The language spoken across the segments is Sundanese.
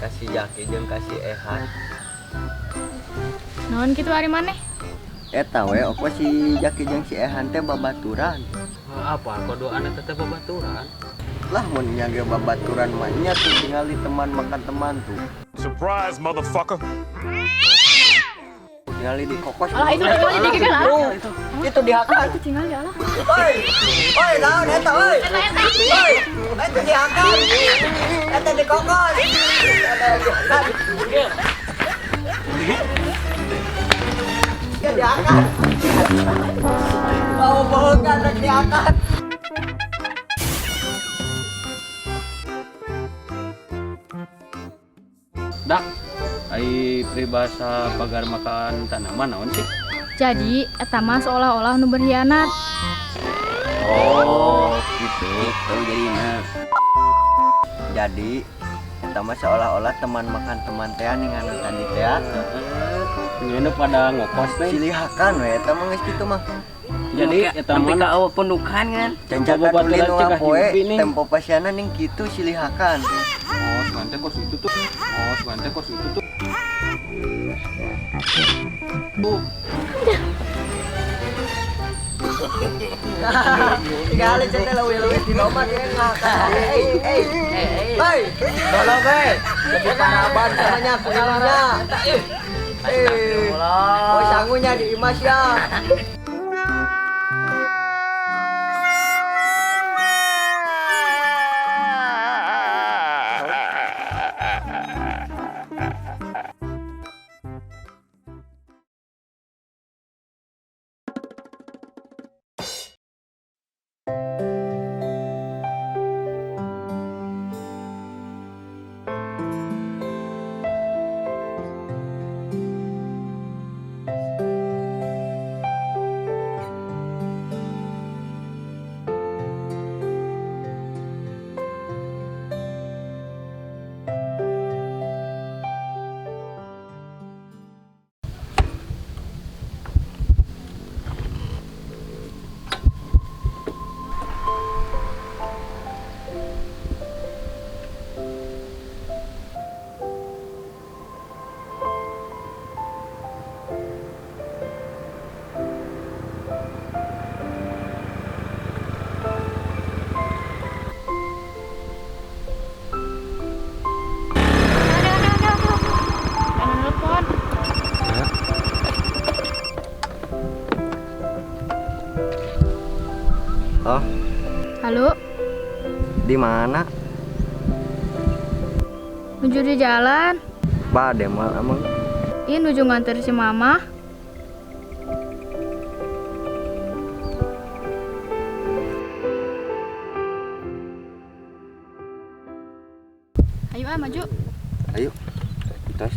Ka si Jaki jeung ka si Ehan. Naon kitu ari maneh? Eta we opo si Jaki jeung si Ehan teh babaturan. Apa kodoan eta teh babaturan? Lah mun nya ge babaturan mah nya tuh tingali teman makan teman tuh. Surprise, motherfucker. Tingali di kokos. Alah itu tingali di kan. Itu dihakan. Itu tingali alah. Oi. Oi, naon eta oi? Oi, eta dihakan. Eta di kokos. Eta dihakan. Ya dihakan. Oh, bohongan rek dihakan. Dak, ai peribahasa pagar makan tanaman naon sih? Jadi eta mah seolah-olah nu berkhianat. Oh, gitu. Itu jadina. Jadi eta mah seolah-olah teman makan teman teh ning anu tadi teh. Ini pada ngokos teh. Silihakan we eta mah geus kitu mah. Jadi eta mah sampai ka awak pundukan kan. Cancakan Babaturan ulin cegah poe hidup ini. tempo pasiana ning kitu silihakan. Oh, sebentar kos itu tuh. Oh, sebentar kos itu tuh. Tuh. Tinggal cenah leuwih-leuwih di lomba dia ngakan. Eh, eh. Hei, tolong we. Jadi paraban namanya kunalnya. Eh. Oh, sangunya di Imas ya. Ada nelpon. Oh, Halo, di mana? nuju di jalan. Bade mal emang. Ih, nuju nganter si mama. Ayo ah, maju. Ayo. Kita.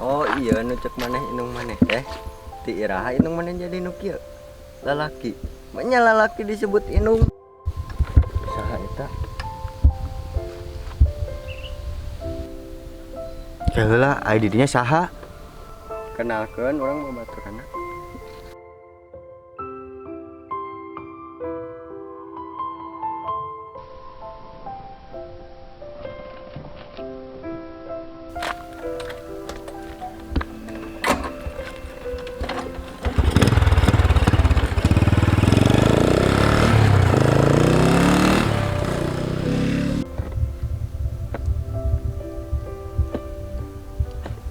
Oh iya nu cek maneh indung maneh teh. Ti iraha indung maneh jadi nu kieu? Lalaki. Manya lalaki disebut indung. Saha eta? Heula ai didinya saha? Kenalkeun urang babaturanna.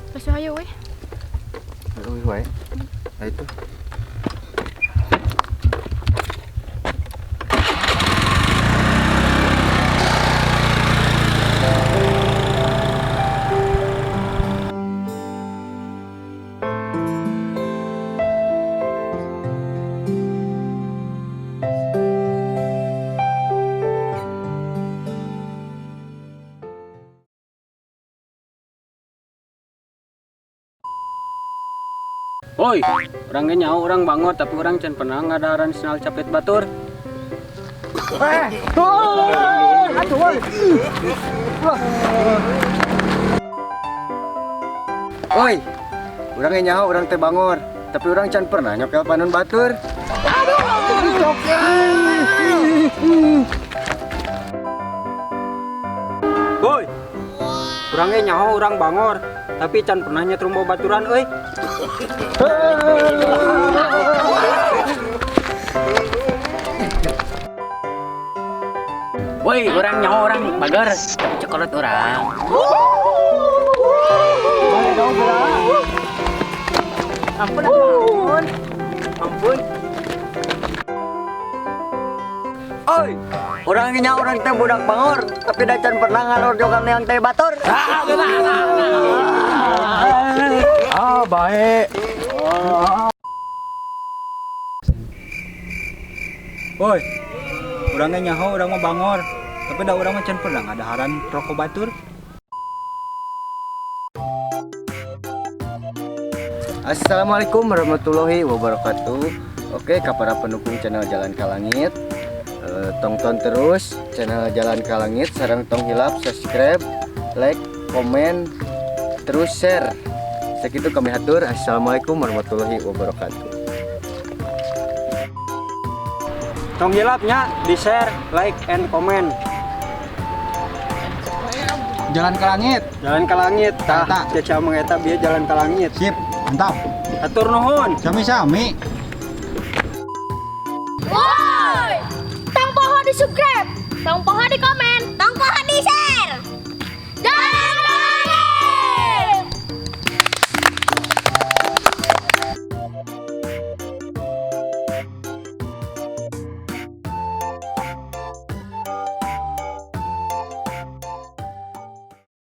Terus ayo weh. Aduh, wae. Nah itu. Woi, urang ge nyaho urang bangor, tapi urang can pernah ngadaharan sendal capit batur. Eh, atuh woi. Woi, urang ge nyaho urang teh bangor, tapi urang can pernah nyokel panon batur. Aduh, dicokel. Woi, urang ge nyaho urang bangor, tapi can pernah nyetrum baturan euy. Woi, urang nyaho urang bager, tapi cokolot urang. Ampun, ampun. Ampun. Oi, urang nya urang teh budak bangor, tapi da can pernah ngalor jogan yang teh batur. Ah, baik. Woi, urang ge nyaho urang mah bangor, tapi da urang mah can pernah ngadaharan rokok batur. Assalamualaikum warahmatullahi wabarakatuh. Oke, ka para pendukung channel Jalan Ka Langit, tonton terus channel Jalan Ka Langit, sareng tong hilap subscribe, like, komen, terus share. Sakitu kami hatur. Assalamualaikum warahmatullahi wabarakatuh. Tong hilapnya di share, like, and comment. Jalan ke langit. Jalan ke langit, tah. Tah. Caca mengeta bieu jalan ke langit. Sip, mantap. Atur nuhun. Sami-sami. Woi, tong poho di subscribe, tong poho di komen.